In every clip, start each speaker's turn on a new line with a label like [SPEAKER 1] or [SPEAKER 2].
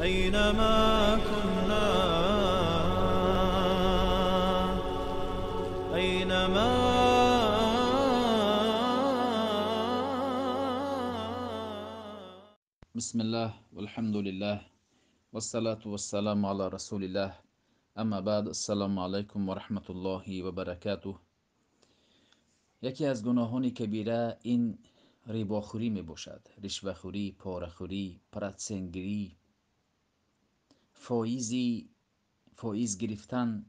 [SPEAKER 1] أينما كنا، أينما.
[SPEAKER 2] بسم الله والحمد لله والصلاة والسلام على رسول الله، أما بعد، السلام علیکم و رحمت الله و برکاته. یکی از گناهان کبیره این رباخوری می باشد. رشوه‌خوری، پاره‌خوری، پرتسنگری، فایز گرفتن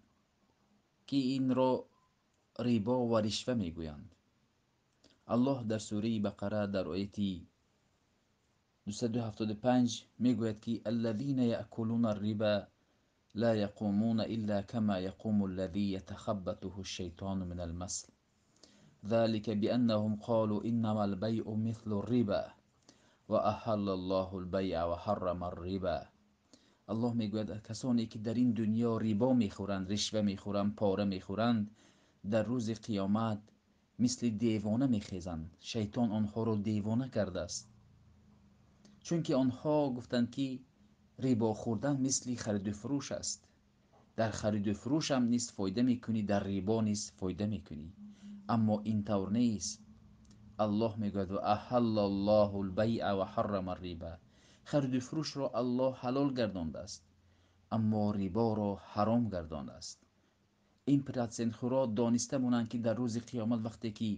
[SPEAKER 2] که این را ربا و رشوه می گویند. الله در سوره بقره در آیت 275 می گوید که الذین یأکلون الربا لا یقومون الا کما یقوم الذی یتخبطه الشیطان من المس ذلك بأنهم قالوا إنما البيع مثل الربا وأحل الله البيع وحرم الربا. الله میگوید کسانی که در این دنیا ربا میخورند، رشوه میخورند، پاره میخورند، در روز قیامت مثل دیوانه میخیزند. شیطان آنها را دیوانه کرده است، چون که آنها گفتند که ربا خوردن مثل خرید و فروش است. در خرید و فروش هم نیست فایده میکنی، در ربا نیست فایده میکنی. اما این طور نیست. الله میگوید و احل الله البیع و حرم الربا. خرید و فروش را الله حلال گردانده است، اما ربا را حرام گردانده است. این پرتسنت خورا دانسته مونند که در روز قیامت وقتی که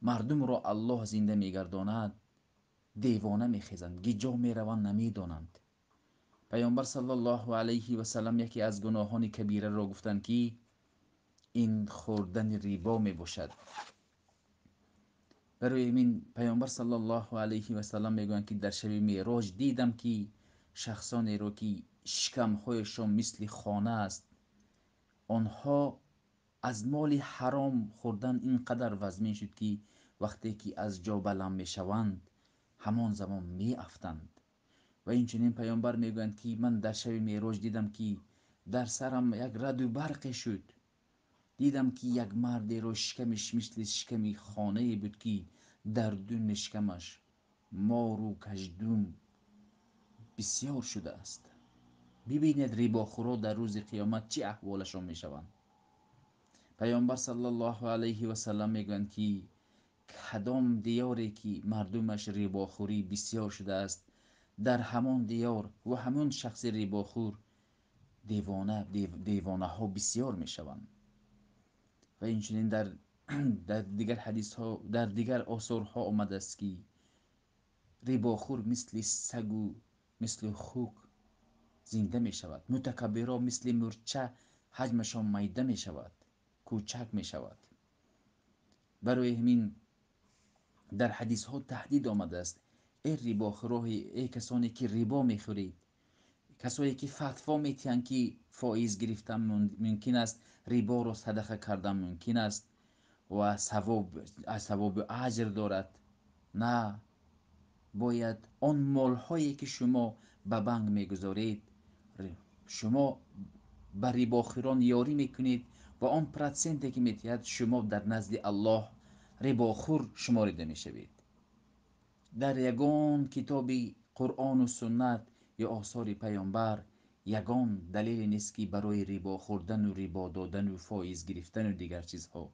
[SPEAKER 2] مردم را الله زنده میگرداند، دیوانه میخیزند، گیجا میروند، نمیدانند. پیامبر صلی الله علیه و سلم یکی از گناهان کبیره را گفتند که این خوردن ربا می باشد. برای این پیامبر صلی الله علیه و سلم میگویند که در شب معراج دیدم که شخصانی را که شکمهایشان مثل خانه است، آنها از مال حرام خوردن اینقدر وزمین شد که وقتی که از جا بلند میشوند همان زمان میافتند. و این چنین پیامبر میگویند که من در شب معراج دیدم که در سرم یک رد و برق شد. دیدم که یک مردی را شکمش مثل شکم خانه بود که در دون شکمش مار و کژدم بسیار شده است. ببینید رباخورا در روز قیامت چه احوالشان میشوند. پیامبر صلی الله علیه و سلم میگویند که کدام دیاری که مردمش رباخوری بسیار شده است، در همان دیار و همان شخص رباخور دیوانه ها بسیار میشوند. و اینچنین در دیگر حدیث ها، در دیگر آثارها آمده است که رباخور مثل سگ و مثل خوک زنده می شود. متکبرا مثل مورچه حجمشان میده می شود، کوچک می شود. برای همین در حدیث ها تهدید آمده است: ای رباخورها، ای کسانی که ربا می خورید، کسایی که فتوا میتیند که فایز گرفتن ممکن است، ربا را صدقه کردن ممکن است و ثواب اجر دارد. نه، باید آن مالهایی که شما به بانک میگذارید، شما به رباخوران یاری میکنید و آن پرسنتی که میتید شما در نزد الله رباخور شماریده میشوید. در یگان کتاب قرآن و سنت یا آثار پیامبر یگان دلیل نیست که برای ربا خوردن و ربا دادن و فایز گرفتن و دیگر چیزها.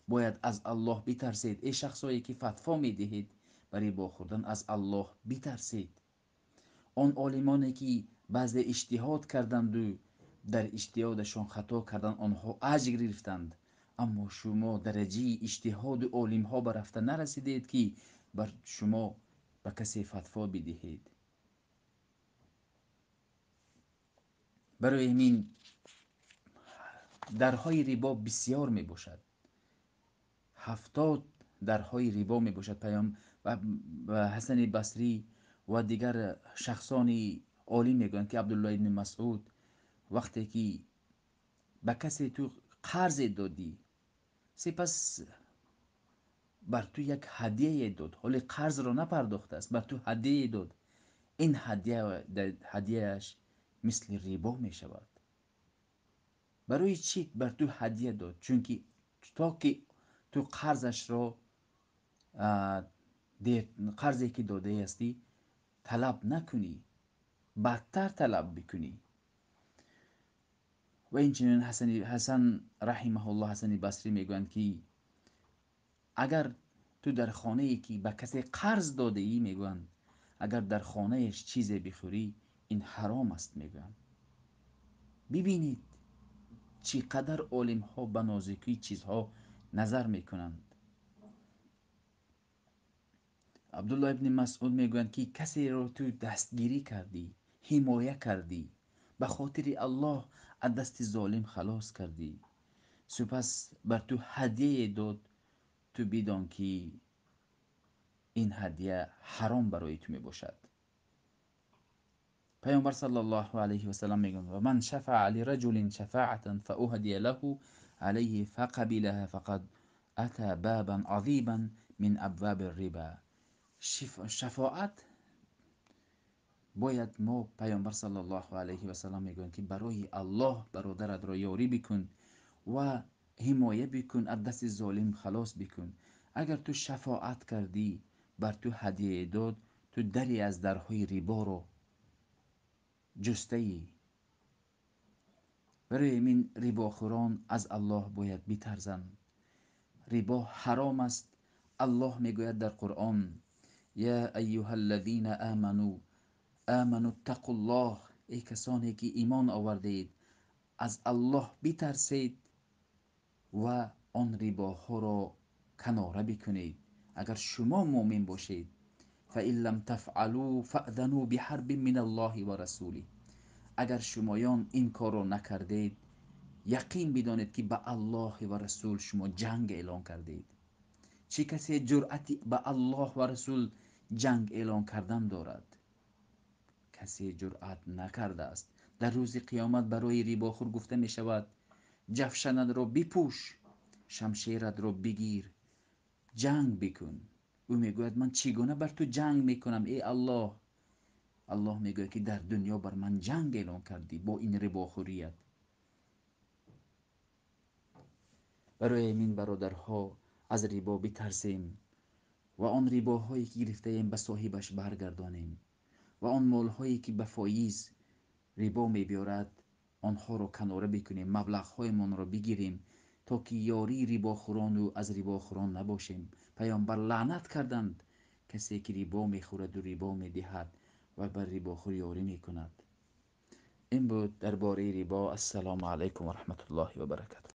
[SPEAKER 2] باید از الله بترسید. ای شخصایی که فتوا میدهید برای ربا خوردن، از الله بترسید. آن عالمانی که بعضی اجتهاد کردند و در اجتهادشان خطا کردند، آنها اجر گرفتند، اما شما درجه اجتهاد عالم ها برفته نرسیدید که بر شما به کسی فتوا بدهید. برای همین درهای ربا بسیار می باشد. 70 درهای ربا می باشد. پیام و حسن بصری و دیگر شخصان عالی می گویند که عبدالله ابن مسعود وقتی که به کسی تو قرض دادی، سپس بر تو یک هدیه داد، حالی قرض را نپرداخته است، بر تو هدیه داد، این هدیه‌اش مثل ربا می شود. برای چی بر تو هدیه داد؟ چون که تا که تو قرضش را، قرضی که داده هستی طلب نکنی. бадтар талаб бикунӣ. Ва инчунин Ҳасан раҳимаҳуллоҳ, Ҳасани Басрӣ мегӯянд, ки агар ту дар хонае ки ба касе қарз додаӣ, мегӯянд, агар дар хонааш чизе бихӯрӣ, ин ҳаром аст, мегӯянд. Бибинед чӣ қадар олимҳо ба нозукии чизҳо назар мекунанд. Абдуллоҳ ибни Масъуд мегӯянд, ки касеро ту дастгирӣ кардӣ, ҳимоя кардӣ, ба хотири Аллоҳ аз дасти золим халос кардӣ, сипас бар ту ҳадияе дод, ту бидон ки ин ҳадия ҳаром барои ту мебошад. Паёмбар саллаллоҳу алайҳи васаллам мегӯянд: ва ман шафаъа лираҷулин шафаъатан фауҳдия лаҳу алайҳи фақабилаҳа фақад ата бабан азиман мин абваби риба. Шафоат бояд мо, Паёмбар саллаллоҳу алайҳи васаллам мегӯянд, ки барои Аллоҳ бародаратро ёрӣ бикун ва ҳимоя бикун, аз дасти золим халос бикун. Агар ту шафоат кардӣ, бар ту ҳадияе дод, ту даре аз дарҳои риборо ҷустаӣ. Барои ин рибохӯрон аз Аллоҳ бояд битарзанд. Рибо ҳаром аст. Аллоҳ мегӯяд дар Қуръон: я айюҳаллазина аману аману ттақуллоҳ. Эй касоне ки имон овардед, аз Аллоҳ битарсед ва он рибоҳоро канора бикунед. Агар шумо муъмин бошед, фаин лам тафъалу фаъзану биҳарбин мин аллоҳи ва расулиҳ. Агар шумоён ин корро накардед, яқин бидонед, ки ба Аллоҳ ва расул шумо ҷанг эълон кардед. Чӣ касе ҷуръати ба Аллоҳ ва расул ҷанг эълон кардан дорад? Касе ҷуръат накардааст. Дар рӯзи қиёмат барои рибохӯр гуфта мешавад: ҷафшанатро бипӯш, шамшератро бигир, ҷанг бикун. Ӯ мегӯяд: ман чӣ гуна бар ту ҷанг мекунам, эй Аллоҳ? Аллоҳ мегӯяд, ки дар дунё бар ман ҷанг эълон кардӣ бо ин рибохӯрият. Барои ин бародарҳо аз рибо битарсем ва он рибоҳое ки гирифтаем ба соҳибаш баргардонем ва он молҳое ки ба фоиз рибо мебиёрад онҳоро канора бикунем, маблағҳоямонро бигирем, то ки ёрии рибохӯрону аз рибохӯрон набошем. Паёмбар лаънат карданд касе ки рибо мехӯраду рибо медиҳад ва бар рибохӯр ёрӣ мекунад. Ин буд дар бораи рибо. Ассалому алайкум ва раҳматуллоҳи ва баракатуҳ.